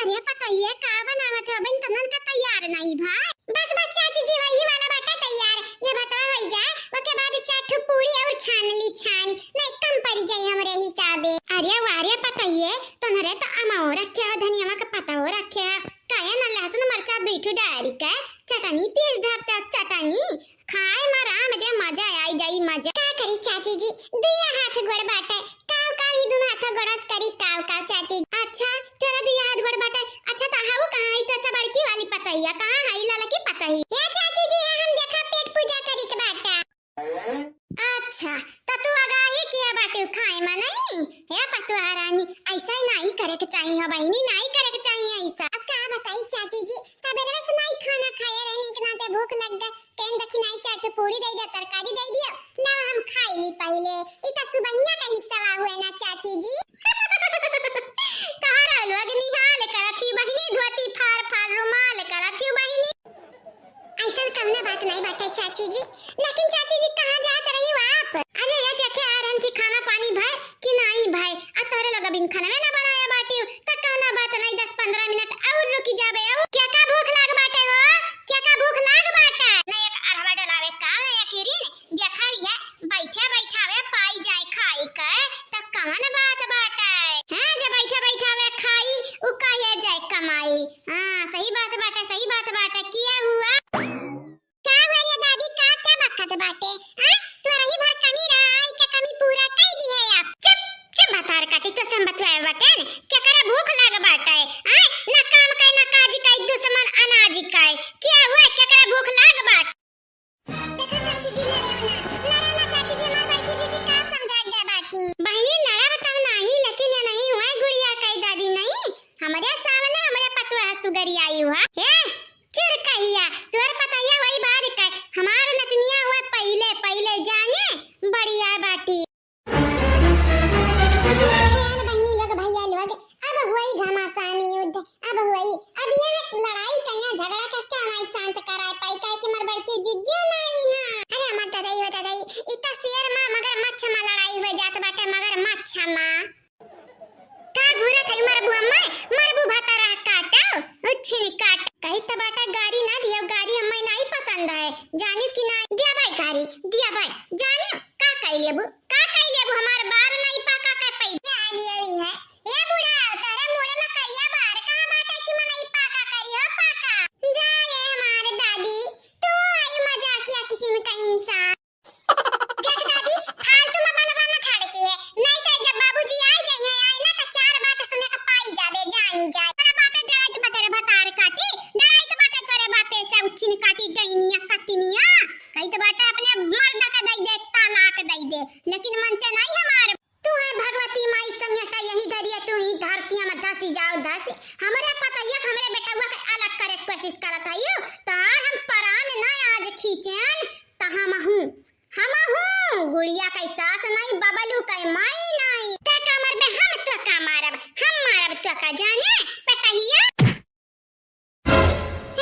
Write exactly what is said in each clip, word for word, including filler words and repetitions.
अरे पतोहिया, का बनावत है? अबहिन तनन का तैयार नाहीं भा। बस, बस चाची जी, वही वाला बाटा तैयार। ये भतवा होई जाए, ओके बाद चार ठो पूरी और छान ली छानी, नहीं कम पड़ी जाई हमरे हिसाबे। अरे वाह रे पतोहिए, तोहरे तो अमाओ रखे हो, धनियावा का पत्ता हो रखे हो, काहे ना लहसुन मरचा दुई ठो डारी के चटनी पीस ढापते, चटनी खाए में आराम दे, मजा आई जाई मजा। का करी चाची जी, दुइया हाथ गोड़ बाटे, काव काव ई दुनो हाथ गोड़ से करी काव काव चाची जी। अच्छा, तोरा दुइया हाथ गोड़ बाटे, अच्छा त हऊ कहाँ है, तो सब बड़की वाली पतोहिया कहाँ है, ललकी पतोही? ए चाची जी, हम देखा पेट पूजा करी के बाटा। अच्छा, त तू अगाही किया बाटे खाए में नहीं? हे पतोहा रानी, ऐसा ही नहीं करे के चाहिए हो बहिनी, नहीं करे के चाहिए ऐसा। अब का बताई चाची जी, सबेरे से नहीं खाना खाए रहने के नाते भूख लग गए, कहन देखी नाई चार ठो पूरी दे दिया, तरकारी दे दिया, लाओ हम खाई ली पहिले। ई त सुबहिया का हिस्सा हुए ना चाची जी। तहरा लोग निहाल करत ही बहिनी, धोती फार फार रुमाल करत ही बहिनी। ऐसन कौनो बात नहीं बाटे चाची जी। लेकिन चाची जी, कहाँ जात रही हो आप? अरे ये देखे आ रहन थी खाना पानी भय कि नाई भय, आ तोहरे लोग अबिन खानवे ना बनाया बाटी, त कौनो बात नहीं, दस पन्द्रह मिनट और रुकी जाबे। और क्या का भूख लाग बाटे हो? क्या का भूख लाग बाटे? नहीं एक अरहर डलावे का, नहीं एक किरी ने देखा ही है, बैठे बैठावे पाई जाए खाई के, त कौन बात बाटे? हाँ, जे बैठे बैठावे खाई, उ कहे जाए कमाई। हाँ, सही बात बाटे, सही बात बाटे। किया हुआ? का हुआ रे दादी, का, का बकत बाटे? हाँ, तोरही भर कमी रहा, आई के कमी पूरा कई दी है आप। चुप, चुप भतार काटी, तो से हम बतुआए बाटे ने, केकरा भूख लाग बाटे? हाँ, ना काम काई, ना काज काई, दुश्मन अनाज काई। किया हुआ, केकरा भूख लाग बाटे? देखा चाची जी, लड़े ना, लड़े ना चाची जी, हमार बड़की जीजी का समझा गया बाटी। बहिनी, लड़ब तब नाही, लेकिन ये नहीं हुआ गुड़िया काई दादी नहीं। हमरे सामने हमरे पतोहा तू गरियाई हुआ। हे, चिड़कहिया, तोर पतोहिया वही बात का, हमार नतनिया हुआ पहिले, पहिले जाने, बढ़िया बाटी। खेल बहिनी लोग, भैया लोग, अब हुई घमासान युद्ध, अब हुई, अब ये लड़ाई का, यहाँ झगड़ा का क्या नाई शांत कराए पाई, काहे कि हमार बड़की जिज्जो नाई है। अरे हमार ददई हो ददई, इ त शेर मा मगरमच्छ मा लड़ाई हो जात बाटे, मगरमच्छ मा। का घूरत है मरबू अम्मा, मरबू भतारा काटो, उच्छिन काट। कही त बाटा गारी ना दियो, गारी हमें नाई पसंद है, जानियो कि नाई, दिया भाई गारी, दिया भाई, जानियो, का कई लेबू, का कई लेबू, हमार बार नाई पाका के पई। क्या लिए हुई है? ए बूढ़ा, तोरे मुड़े में करिया बार कहाँ बाटे कि मनई पाका करी हो पाका? जा ये हमार दादी, तू आई मजाकिया किस्म का इंसान। देख दादी, फालतू में बलवा न ठाड़ के है, नहीं तो जब बाबूजी आई जाइए, आए ना तो चार बात सुने के पाई जाबे, जानी जाए। तोरे बापे डराइत बटे रे भतार काटी, डराइत बटे तोरे बापे से उच्छिन काटी, डैनिया कतिनिया, कहित बाटे अपने मर्द के दई दे, तलाक दई दे, लेकिन मनते नहीं हमार। तू है भगवती माई संगेटा यही धरिया, तू ही धरतिया में धसी जाओ धसी। हमरे पतोहिया के हमरे बेटउआ के अलग करे के कोशिश करत हइयो, तार हम परान ना आज खींचेन, त हमहू, हमहू गुड़िया के सास नहीं, बबलू के माई नहीं। ते का मरबे, हम तो का मारब, हम मारब तो का जाने, पतोहिया।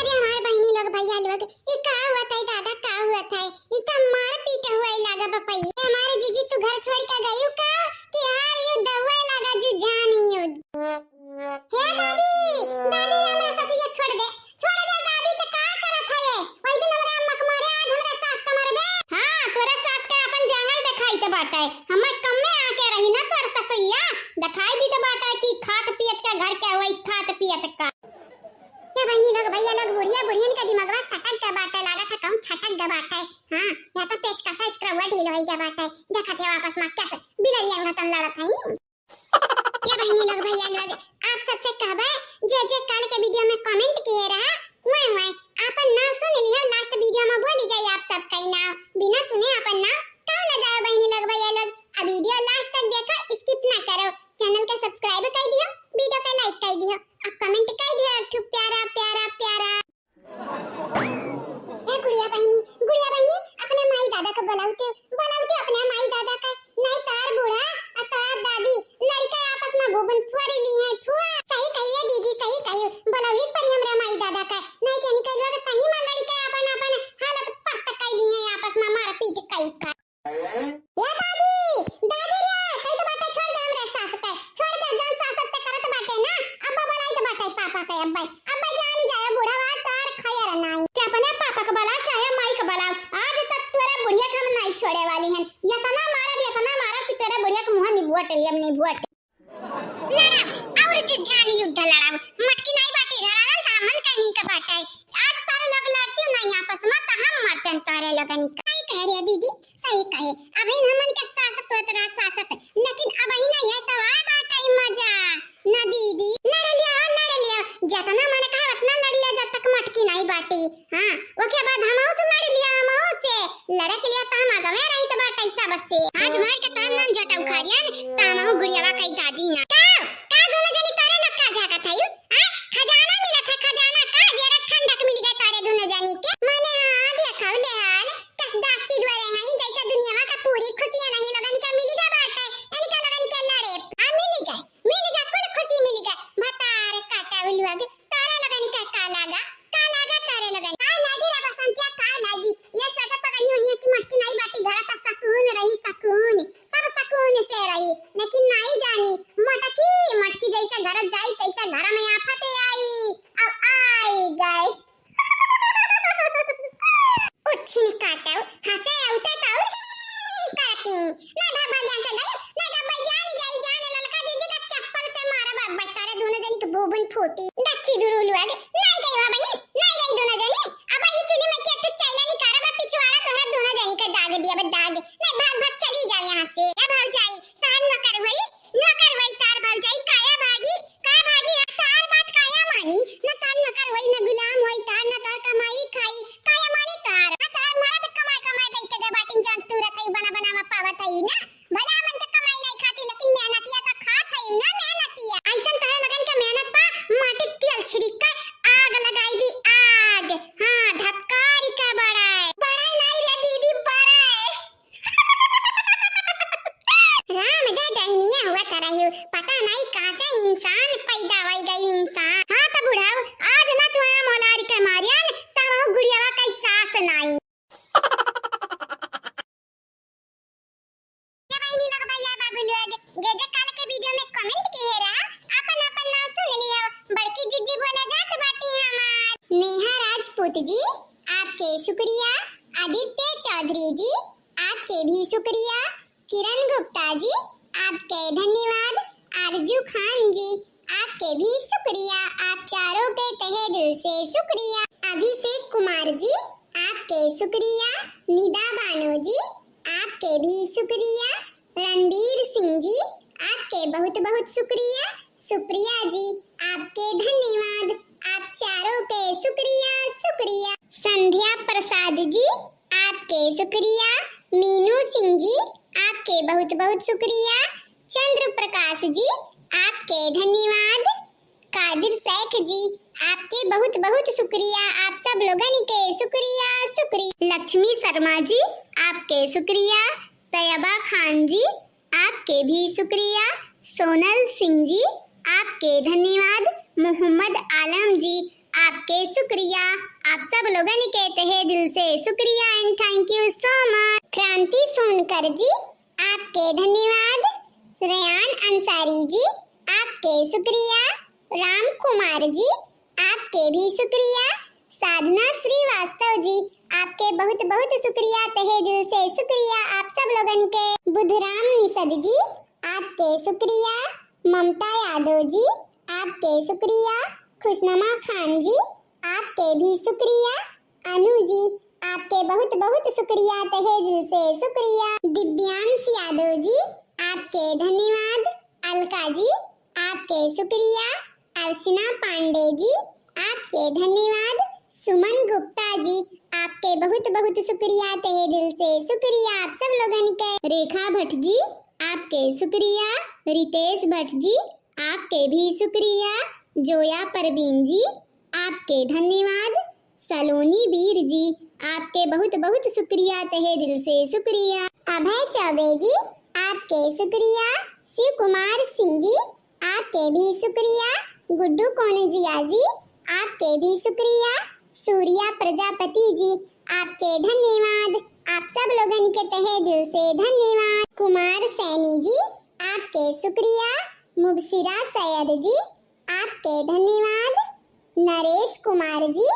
अरे हमार बहिनी लोग, भैया लोग, ई का हुआ था दादा, का हुआ था? ई तो मार पीट हुआ ही लागा बपई। ए हमारे जीजी, तू घर छोड़ के गयू का? कि यार यू दहुआ लागा जी जान यू। हे दादी, दादी हमरा ससुया छोड़ दे, छोड़ दे दादी, ते का करत है ये? वही दिन हमरा अम्मा के मारे, आज हमरा सास के मरबे। हाँ, तोरे सास के अपन जांगर देखाई तो बाटे, हमें कम में आके रही ना तोर ससुया, देखाई दी तो बाटे कि खात पियत के घर के हुआ, खात पियत का। ए बहिनी लोग, भैया लोग, बुढ़िया बुढ़ियन के दिमगवा सटक गए बाटे, लागत है कहूँ छटक गए बाटे। हाँ, या तो पेचकसा स्क्रूवा ढील होई गए बाटे। देखत है आपस में कैसे बिलरिया हतन लड़त हई। ए बहिनी लोग, भैया लोग, आप सबसे कहबे, जे जे काल के वीडियो में comment किए रहा, वह वह आपन नाम सुन लियो, last वीडियो में बोली जाई आप सब कई नाम, बिना सुने आपन नाम काउ न जाओ बहिनी लोग, भैया लोग। अब वीडियो last तक देखो, skip ना करो, channel के subscribe कर दियो, वीडियो के like कर दियो। अब comment कर दिया एक ठो प्यारा, प्यारा, प्यारा। ए गुड़िया बहिनी, गुड़िया बहिनी, अपने माई दादा को बुलाओ तो, बुलाओ तो अपने माई दादा का। नहीं तार बूढ़ा, आ तार दादी, लड़का आपस में भूबन फुआरी ली है, फुआ। सही कहिए दीदी, सही कहिए। बुलाओ एक बारी हमरा माई दादा का। नहीं तो निकल लोग सही में लड़का अपन, अपन हालत पस्त कर ली है, आपस में मारपीट कई का। ए दादी, दादी रे, कहित बाटे छोड़ दे हमरे सास के, छोड़ दे, जौन सास ते करत बाटे ना, अब बबलाइत बाटे पापा। पापा के अब्बा, अब्बा जानी जाए बुढ़वा तार खैर नाई। ते अपने पापा के बला चाहे माई के बला, आज तक तोरा बुढ़िया के हम नाई छोड़े वाली हन। यतना मारब, यतना मारब कि तोरा बुढ़िया के मुँह निबोट लियब, निबोट। लड़ाओ, और जुझानी युद्ध लड़ाओ। मटकी नाई बाटी धरावल त हमन कहीं का बाटे। आज तारे लोग लड़ती नहीं आपस में, त हम मरते हैं तारे लोगन का। सही कह रही है दीदी, सही कहे। अभी हमन के सासत होत रहा सासत, लेकिन अबही नहीं है तो आ बाटे मजा। ना दीदी, लड़ लिया, लड़ लिया, जितना मन कहा उतना लड़ लिया, जब तक मटकी नहीं बाटी। हाँ, ओके बाद हमहू से लड़ लिया, हमहू से लड़क लिया, त हम अगवे रही त बाटे सबसे। आज मार के तोहन नाम जटा उखाड़ियन, त हमहू गुड़ियावा कही दादी ना। का, का दोनों जनी तारे लोग का झाका था यू? आ, खजाना मिला था, खजाना का जेरा खंडक मिल गए तारे दोनों जनी के। मने हाँ, देखा ले हाल, कस दाची द्वारे हैं, जैसा दुनिया का पूरी खुशियां नहीं लोगन का मिल गया बाटे, इनका लोगन के लड़े, आ मिल गए। मिल गए, कुल खुशी मिल गए। भतार काटा उलुआ के, तारे लगन का का लागा, का लागा तारे लगन। का लागी रे बसंतिया, का लागी? ये सोचत तो रही हुई है कि मटकी नहीं बाटी घर का सुकून रही, सुकून, सब सुकून से रही। लेकिन नहीं जानी, मटकी, मटकी जैसे घर जाई, तैसे घर में आफत आई। अब आई गए। उछिन काटव, हंसे अउते तउर करती। मैं भाग भाग यहाँ से गई, मैं तो अब्बा जान जाई, जान ललका जीजी का चप्पल से मारब, अब्बा तारे दोनों जनी के बोबन फूटी। दच्ची दुरुलुआ के, नहीं गई हो बहिन, नहीं गई दोनों जनी। अब ये चूल्हे में के तो चैला निकारा बा पिछवाड़ा तोहरा दोनों जनी का दाग दिया बा दाग। मैं भाग भाग चली जाओ यहाँ से। ए भौजाई, तार न करवई, न करवई तार भौजाई, काया भागी, का भागी, आ तार बात काया मानी, न तार नौकर होई, न गुलाम होई तार, न तार कमाई खाई, काया मानी तार, आ तार मरद कमाई कमाई दई के दे बाटिन जान तू रखई बना बना में पावत हई ना, भला मन के कमाई नहीं खाती, लेकिन मेहनतिया तो खात हई ना, मेहनतिया। ऐसन कहे लगन के मेहनत पा माटी तेल छिड़क के आग लगाई दी, आग। हाँ, धक्कारी का बड़ाए, बड़ाए नहीं रे दीदी, बड़ाए। राम दे डहनिया हुआ तरह, पता नहीं कहाँ से इंसान पैदा होई गई इंसान। हाँ तो बुढ़ाऊ, आज ना तू आम ओलारी के मारियन, तब वो गुड़ियावा कई सास नाई। ये बहिनी लोग, भैया बाबू लोग, जे जे काल के वीडियो में कमेंट किए रहा, अपन अपन नाम सुन लियो। बड़की जिज्जी बोला जात बाटी हमार। नेहा राजपूत जी, आपके शुक्रिया। आदित्य चौधरी जी, आपके भी शुक्रिया। किरण गुप्ता जी, आपके धन्यवाद। आरजू खान जी, आपके भी शुक्रिया। आप चारों के तहे दिल से शुक्रिया। अभिषेक कुमार जी, आपके शुक्रिया। निदा बानो जी, आपके भी शुक्रिया। रणबीर सिंह जी, आपके बहुत बहुत शुक्रिया। सुप्रिया जी, आपके धन्यवाद। आप चारों के शुक्रिया, शुक्रिया। संध्या प्रसाद जी, आपके शुक्रिया। मीनू सिंह जी, आपके बहुत बहुत शुक्रिया। चंद्र प्रकाश जी, आपके धन्यवाद। कादिर शेख जी, आपके बहुत बहुत शुक्रिया। आप सब लोगन के शुक्रिया, शुक्रिया। लक्ष्मी शर्मा जी, आपके शुक्रिया। तैयबा खान जी, आपके भी शुक्रिया। सोनल सिंह जी, आपके धन्यवाद। मोहम्मद आलम जी, आपके शुक्रिया। आप सब लोगन के तहे दिल से शुक्रिया and thank you so much। क्रांति सोनकर जी, आपके धन्यवाद। रेयान अंसारी जी, आपके शुक्रिया। राम कुमार जी, आपके भी शुक्रिया। साधना श्रीवास्तव जी, आपके बहुत बहुत शुक्रिया, तहे दिल से शुक्रिया आप सब लोगन के। बुधराम निषद जी, आपके शुक्रिया। ममता यादव जी, आपके शुक्रिया। खुशनमा खान जी, आपके भी शुक्रिया। अनु जी, आपके बहुत बहुत शुक्रिया, तहे दिल से शुक्रिया। दिव्यांश यादव जी, आपके धन्यवाद। अलका जी, आपके शुक्रिया। अर्चना पांडे जी, आपके धन्यवाद। सुमन गुप्ता जी, आपके बहुत बहुत शुक्रिया, तहे दिल से शुक्रिया आप सब लोगन के। रेखा भट्ट जी, आपके शुक्रिया। रितेश भट्ट जी, आपके भी शुक्रिया। जोया परवीन जी, आपके धन्यवाद। सलोनी वीर जी, आपके बहुत बहुत शुक्रिया, तहे दिल से शुक्रिया। अभय चौबे जी, आपके शुक्रिया। शिव कुमार सिंह जी, आपके भी शुक्रिया। गुड्डू कोनजिया जी, आपके भी शुक्रिया। सूर्या प्रजापति जी, आपके धन्यवाद। आप सब लोगन के तहे दिल से धन्यवाद। कुमार सैनी जी, आपके शुक्रिया। मुबशिरा सैयद जी, आपके धन्यवाद। नरेश कुमार जी,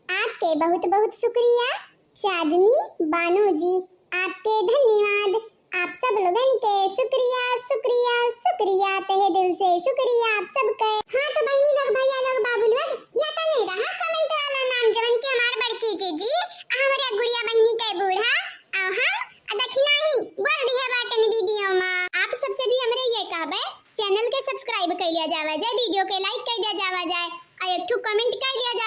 आपके बहुत बहुत शुक्रिया। चांदनी बानो जी, आपके धन्यवाद। आप सब लोगन के शुक्रिया, शुक्रिया, शुक्रिया, तहे दिल से शुक्रिया आप सबके। हाँ तो बहिनी लोग, भैया लोग, बाबू लोग, या तो नहीं रहा comment वाला नाम, जवन के हमार बड़की जीजी, हमरे गुड़िया बहिनी के बूढ़ा, और हम दक्षिणा ही बोल दिहे बाटन video मा। आप सबसे भी हमरे ये कहबे, channel के subscribe कर लिया जावा जाए, video के like कर दिया जावा जाए, और एक ठो comment कर दिया जावा।